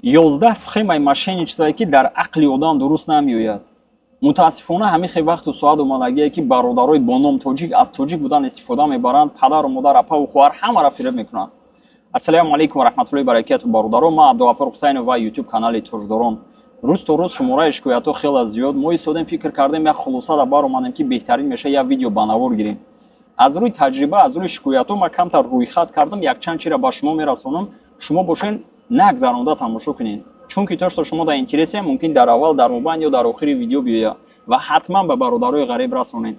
11 схемаи мошенничествое, ки дар ақли одам дуруст намеояд. Мутаассифона, ҳамин хел вақту соат омадагие, ки бародарои бо ном тоҷик аз тоҷик будан истифода мебаранд, падару модар, апаву хоҳар, ҳамаро фиреб мекунанд. Ассалому алайкум ва раҳматуллоҳи баракату, бародаро. Ман Абдуғаффор Ҳусайнов ва Ютуб канали Тоҷдорон. Рӯз то рӯз шумораи шикоятҳо хеле зиёд. Мо истодем, фикр кардем, як хулоса да баромадем, ки беҳтарин меша як видео ба навор гирем. Аз рӯи таҷриба, аз рӯи шикоятҳо ман камтар рӯйхат кардам, якчанд чиро ба шумо мерасонам. Шумо бошен, нагзаронда тамошо кунед, чунки то что шумо дар интересе, мумкин дар аввал, дар мобайн ё дар охири видео биёяд, ва ҳатман ба бародарои ғариб расонед.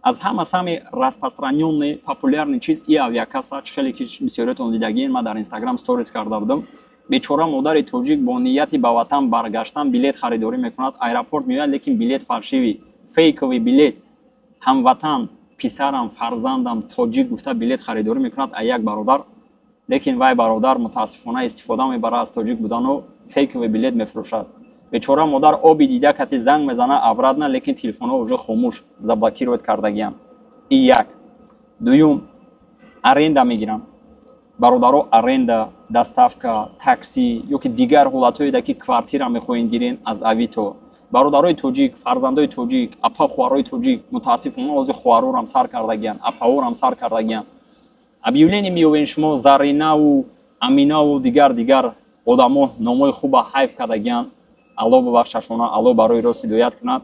Аз ҳама самый распространённый, популярный чиз и авиакасса. Чӣ хеле ки бисёриятон дидагиен, ман дар Инстаграм сторис карда будам. Бечора модари тоҷик бо нияти ба ватан баргаштан билет харидорӣ мекунад, аэропорт меояд, лекин билет фальшивый, фейковый билет. Ҳамватан, писарам, фарзандам тоҷик гуфта билет харидорӣ мекунад а як бародар, лекин вай бародар мутаассифона истифода мебарад аз тоҷик будану фейковый билет мефурӯшад. Бечора модар оби дида кати занг мезана обратно, лекин телефонҳо уже хомӯш, заблокировать кардагиам. И як. Дуюм, аренда мегирам, бародаро. Аренда, доставка, такси ё ки дигар ҳолатҳое, ки квартира мехоҳем гирен аз Авито. Бародарои тоҷик, фарзандои тоҷик, апа, хоҳарои тоҷик, мутаассифона, ҳозир хоҳарорам сар кардагиан, апаорам сар кардагиан. Объявление меёвен шумо, Заринаву Аминаву дигар дигар одамо, номои хуба ҳайф кардагиан, Алло бубахшашона, Алло барои рост ҳидоят кунад.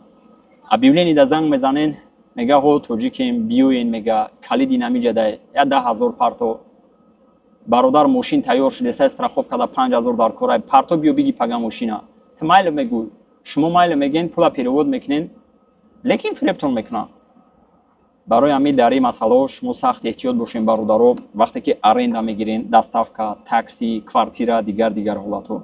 Объявление да занг мезанен, мега: «Ҳо, тоҷикем, биёен», мега, «калиди намиҷадай, я 10 000 парто, бародар, мошин тайёр шудеса, страховка да 5000 дар корай, парто, биё биги пага мошина». Ту майле мегӯй, шумо майле мегӯен, пула перевод мекунен, лекин фиребтон мекунад. Барои ҳамин дар ин масъалаҳо шумо сахт эҳтиёт бошем, бародаро, вақте ки аренда мегирен, доставка, такси, квартира, дигар дигар ҳолатҳо.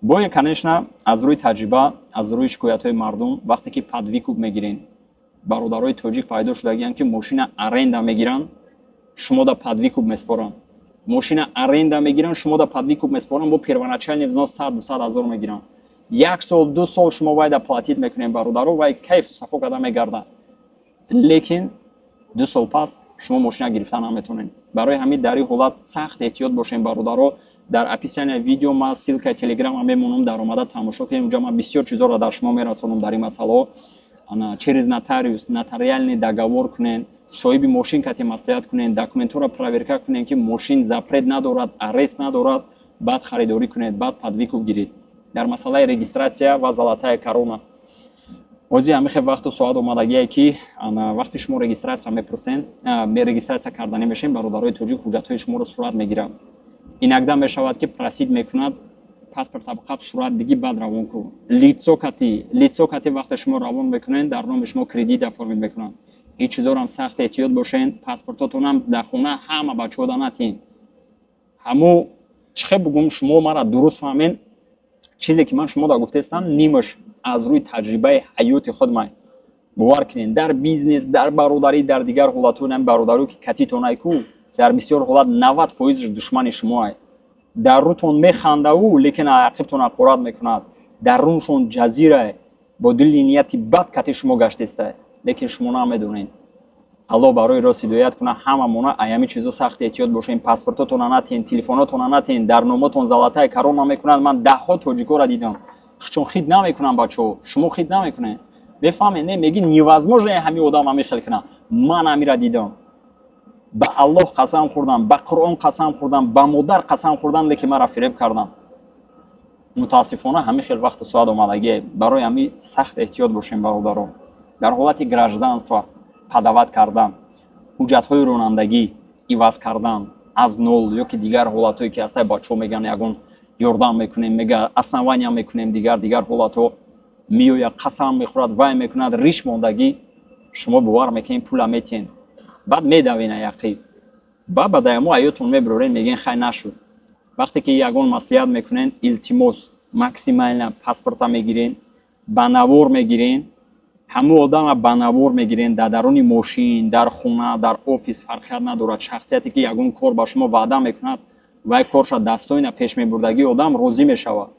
Бое, конечно, аз рӯи таҷриба, аз рӯи шикоятҳои мардум, вақте ки под выкуп мегирен, бародарои тоҷик пайдо шудагиянд, ки мошина аренда мегиранд, шумо да под выкуп меспоранд. Мошина аренда мегиранд, шумо да под выкуп меспоранд, бо первоначальный взнос 100-200 ҳазор мегиранд. Як сол, 2 сол шумо вайда платить мекунем, бародаро, вай кайфу сафо карда мегардад, лекин 2 сол пас шумо мошина гирифта наметонед. Барои ҳамин дар ин ҳолат сахт эҳтиёт бошем, бародаро. Дар описания видео ман ссылкаи Телеграма мемонам, даромада тамошо кунем. Унҷа ман бисёр чизоро дар шумо мерасонам дар ин масъалаҳо. Через нотариус, нотариальный договор кунен, соҳиби мошин кати маслиҳат кунен, документҳоро проверка кунен, ки мошин запрет надорад, арест надорад, баъд харидорӣ кунед, баъд под выкуп гиред. Дар масъалаи регистрация ва золотая корона, ҳозир ҳамин хел вақту соат омадагие, ки вақте шумо регистрация мепурсен, регистрация карда намешем, бародарои тоҷик, ҳуҷҷатҳои шуморо сурат мегиранд. Иногда мешавад, ки просить мекунад: «Паспорт табақат сурат биги, баъд равон кун». Лицо кати, лицо кати вақте шумо равон мекунед, дар номи шумо кредит оформить мекунанд. Ин чизорам сахт эҳтиёт бошен. Паспортотонам дар хона ҳама бачаҳо да натиҳен. Ҳамо чӣ хел бугум, шумо мара дуруст фаҳмен. Чизе ки ман шумо да гуфтаистам, нимаш аз рӯи таҷрибаи ҳаёти худмай. Бовар кунед, дар бизнес, дар бародарӣ, дар дигар ҳолатҳо, нами бародаро, ки катитонай ку, дар бисёр ҳолат 90 фоизаш душмани шумоай. Дар рӯтон механдаву, лекин ақибтон ҳақорат мекунад. Дар рӯншон ҷазирай, бо дили нияти бад кати шумо гаштестай, лекин шумо намедонед. Аллоҳ барои рост ҳидоят кунад ҳамамона. Аями чизо сахт эҳтиёт бошем. Паспортотона натиҳен, телефонотона натиҳен, дар номотон золотая корона мекунанд. Ман даҳҳо тоҷикоро дидам, чун хит намекунам. Бачаҳо, шумо хит намекунед, мефаҳмед? Не, меги: «Невозможно, ҳами одам ҳами хел кунад». Ман ҳамира дидам, ба Аллоҳ қасам хӯрдам, ба Қуръон қасам хӯрдам, ба модар қасам хӯрдам, лекин маро фиреб кардам. Мутаассифона, ҳамин хел вақту соат омадагие. Барои ҳамин сахт эҳтиёт бошем, бародарон. Дар ҳолати гражданство подавать кардан, ҳуҷҷатҳои ронандагӣ иваз кардан аз нол ё ки дигар ҳолатҳое ки ҳастай, бачаҳо мегӯянд: «Ягон ёрдам мекунем», мега, «основания мекунем», дигар дигар ҳолатҳо меояд, қасам мехӯрад, вай мекунад, риш мондагӣ, шумо бовар мекунед, пула метиҳен, баъд медавена яқиб, баъд ба даяму ҳаётон мебирорен, мегӯен: «Хай, нашуд». Вақте ки ягон маслиҳат мекунен, илтимос, максимально паспорта мегирен, ба навор мегирен, ҳамун одама ба навор мегирен, дар даруни мошин, дар хона, дар офис, фарқият надорад. Шахсияте ки ягон кор ба шумо ваъда мекунад, вай корша достойно пеш мебурдагии одам розӣ мешавад.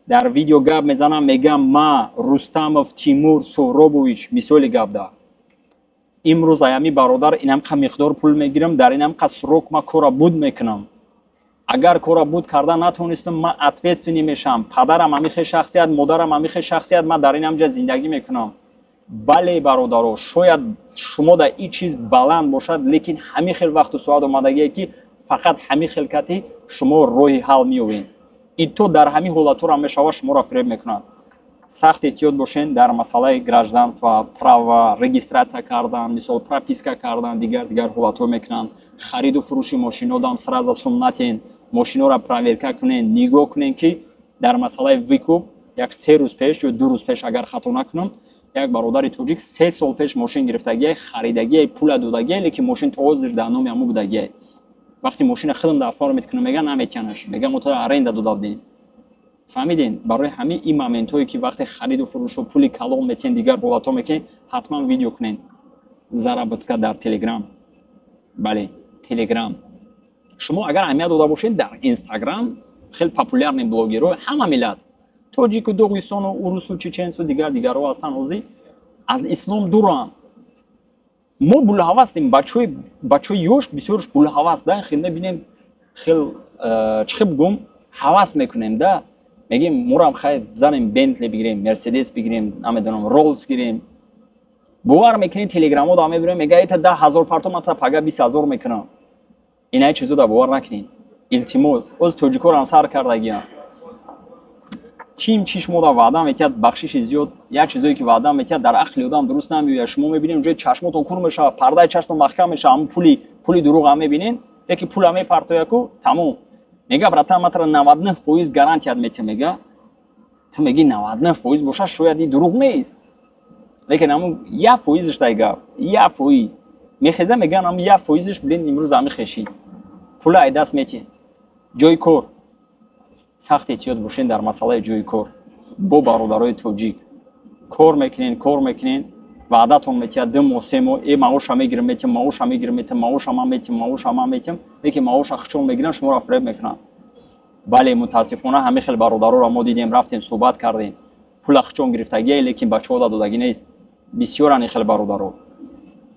Дар видео гап мезанам, мегам: «Ма Рустамов Тимур Соҳробович, мисоли гап да, имрӯз аями бародар инамқа миқдор пул мегирам, дар инамқа срок ма кора буд мекунам». Агар кора буд карда натонистам, ман ответственный мешавам. Падарам ҳамихе шахсият, модарам ҳамихе шахсият, ман дар ин ҳамҷа зиндагӣ мекунам. Бале, бародаро, шояд шумо дар ин чиз баланд бошад, лекин ҳамин хел вақту соат омадагие, ки фақат ҳамин хел кати шумо роҳи ҳал меёбед. И то дар ҳамин ҳолатҳоро мешавад, шуморо фиреб мекунад. Сахт эҳтиёт бошен дар масъалаи гражданство, права, регистрация кардан, мисол, прописка кардан, дигар дигар ҳолатҳо мекунанд. Хариду фурӯши мошино дам сразу сум натен, мошиноро проверка кунен, нигоҳ кунен, ки дар масъалаи выкуп як 3 рӯз пеш ё 2 рӯз пеш, агар хато накунам, як бародари тоҷик 3 сол пеш мошин гирифтагиай, харидагиай, пула додагиай, лекин мошин то ҳозир дар номи ҳамун будагиай. Вақте мошина худам дар оформить кунам, мега наметиянаш, мега мо то аренда дода будем. Фаҳмиден? Барои ҳамин ин моментҳое, ки вақте хариду фурӯшо пули калон метиҳен, дигар ҳолатҳо мекунен, ҳатман видео кунен. Заработка дар Телеграм, бале, Телеграм. Шумо агар аҳамият дода бошед, дар Инстаграм хеле популярный блогерҳо, ҳама миллат, тоҷику, доғистону, урусу, чеченсу, дигар дигарҳо ҳастанд, ҳозир аз ислом дуранд. Мо булҳавастем, бачаҳои ёш бисёрш булҳаваст да. Хел мебинем, хел чӣ хел бигӯм, ҳавас мекунем да, мегем, морам хай занем, Бентли бигирем, Мерседес бигирем, намедонам, Роллс гирем. Бовар мекунед, телеграмҳо да мебинем, мега эта 10 000 парто, ман та пага 20 000 мекунам. Инаи чизо да бовар накунед, илтимос. Оз тоҷикорам сар кардагиям, чим чи шумо да ваъда метиҳад, бахшиши зиёд, як чизое ки ваъда метиҳад, дар ақли одам дуруст намеояд. Шумо мебинед, уҷои чашмотон кур мешавад, пардаи чашмтон маҳкам мешавад, ҳамн пули дурӯғ мебинед, яки пула мепартояку, тамом. Мега: «Братан, ман тара 99% гарантият метиҳам». Мега, ту меги: 99% бошад, шояд и дурӯғ нест, лекин ҳамн 1 фоизш дай гап, 1% мехеза, меган, ҳамн 1 фоизш блин, имрӯз ҳами хешид, пула ай даст метиҳ. Ҷои кор, сахт эҳтиёт бошен дар масъалаи ҷои кор. Бо бародарои тоҷик кор мекунен, кор мекунен, ваъдатон метиҳад 2 моҳ, 3 моҳ, э маоша мегирам, метиҳам, маоша мегирам, метиҳам, маоша ман метиҳам, маоша ман метиҳам, лекин маоша хичон мегиранд, шуморо фиреб мекунанд. Бале, мутаассифона, ҳамин хел бародароро мо дидем, рафтем, суҳбат кардем, пула хичон гирифтагие, лекин бачаҳо додагӣ нест. Бисёран ин хел бародаро.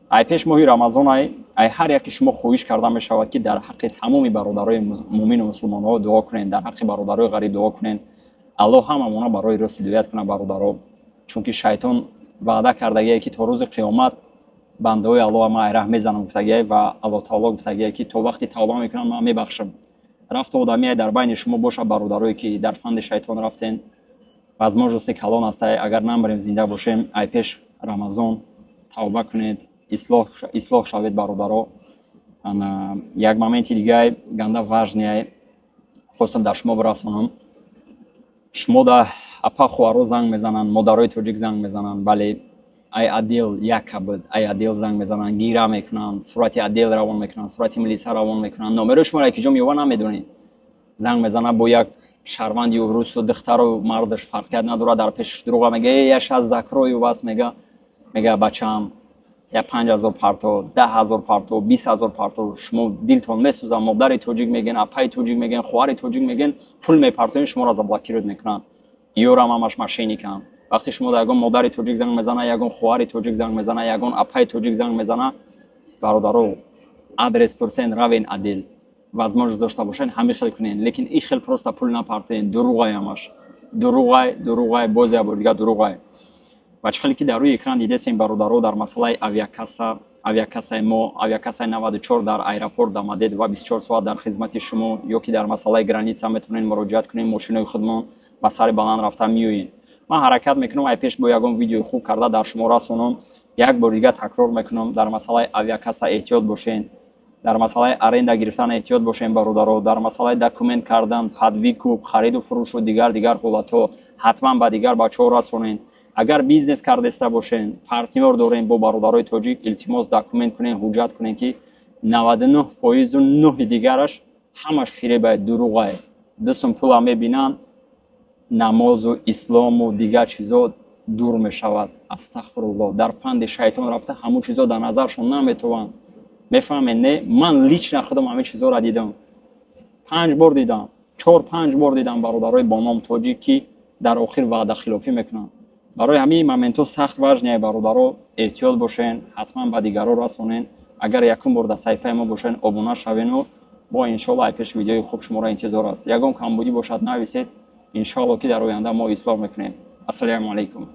Ай пеш моҳи Рамазон ай ҳар яке шумо хоҳиш карда мешавад, ки дар ҳаққи тамоми бародарои муъмину мусулмонҳо дуо кунед, дар ҳаққи бародарои ғариб дуо кунед. Аллоҳ ҳамамона барои рост ҳидоят кунад, бародаро, чунки шайтон ваъда кардагие, ки то рӯзи қиёмат бандаҳои Аллоҳ ман айраҳ мезанам гуфтагие, ва Аллоҳ таоло гуфтагие, ки то вақти тавба мекунам, ман мебахшам. Рафту одамие дар байни шумо бошад, бародарое ки дар фанди шайтон рафтен, возможности калон астае, агар намбарем, зинда бошем, ай пеш Рамазон тавба кунед, ислоҳ шавед, бародаро. Як моменти дигае ганда важный хостам дар шумо бирасонам. Шумо да апа, хоҳаро занг мезананд, модарои тоҷик занг мезананд, бале, ай отдел яка буд, ай отдел занг мезананд, гира мекунанд, сурати отдел равон мекунанд, сурати милиса равон мекунанд. Номерои шуморо ки ҷо меёва, намедонед. Занг мезанад бо як шаҳрванди русу, духтару мардаш фарқият надорад, дар пешаш дурӯға мега: «Э, я щас закрою вас», мега, «Бачаам, я 5000 парто, 10 000 парто, 20 000 парто». Шумо дилтон месӯзад, модари тоҷик мегӯен, апаи тоҷик мегӯен, хоҳари тоҷик мегӯен, пул мепартоен, шуморо заблокировать мекунанд. Ёрам ҳамаш мошенникам. Вақте шумо да ягон модари тоҷик занг мезана, ягон хоҳари тоҷик занг мезана, ягон апаи тоҷик занг мезана, бародаро, адрес пурсен, равен отдел. Возможность дошта бошен, ҳамин хел кунен, лекин ин хел просто пул напартоен. Дурӯғай, ҳамаш дурӯғай, дурӯғай, боз як бор дигар дурӯғай. Ва чӣ хеле ки дар рӯи экран дидесем, бародаро, дар масъалаи авиакасса, авиакассаи мо, авиакассаи 94 дар аэропорт Домодедово 24 соат дар хизмати шумо, ё ки дар масъалаи граница метавонед муроҷиат кунед, мошинои худмон ба сари баланд рафта меоед. Ман ҳаракат мекунам, ай пеш бо ягон видеои хуб карда дар шумо расонам. Як бор дигар такрор мекунам: дар масъалаи авиакасса эҳтиёт бошед, дар масъалаи аренда гирифтан эҳтиёт бошем, бародаро, дар масъалаи документ кардан, под выкуп, хариду фурӯшу дигар дигар ҳолатҳо ҳатман ба дигар бачаҳо расонед. Агар бизнес кардаиста бошен, партнёр дорем бо бародарои тоҷик, илтимос, документ кунен, ҳуҷҷат кунен, ки 99 фоизу нӯҳи дигараш ҳамаш фиребай, дурӯғай. Дусум пула мебинанд, намозу ислому дигар чизо дур мешавад. Астағфирулло, дар фанди шайтон рафта, ҳамун чизо дар назаршон наметованд. Мефаҳмед, не? Ман лично худам ҳамин чизоро дидам, панҷ бор дидам, чор панҷ бор дидам, бародарои бо ном тоҷик, ки дар охир ваъдахилофӣ мекунанд. Барои ҳамин моментҳо сахт важный, бародаро, эҳтиёт бошен, ҳатман ба дигарро расонен. Агар якум бор дар саҳифаи мо бошен, обуна шавену Бо иншоалло, ай пеш видеои хуб шуморо интизор аст. Ягон камбудӣ бошад, нависед, иншоалло, ки дар оянда мо ислоҳ мекунем. Ассалому алайкум.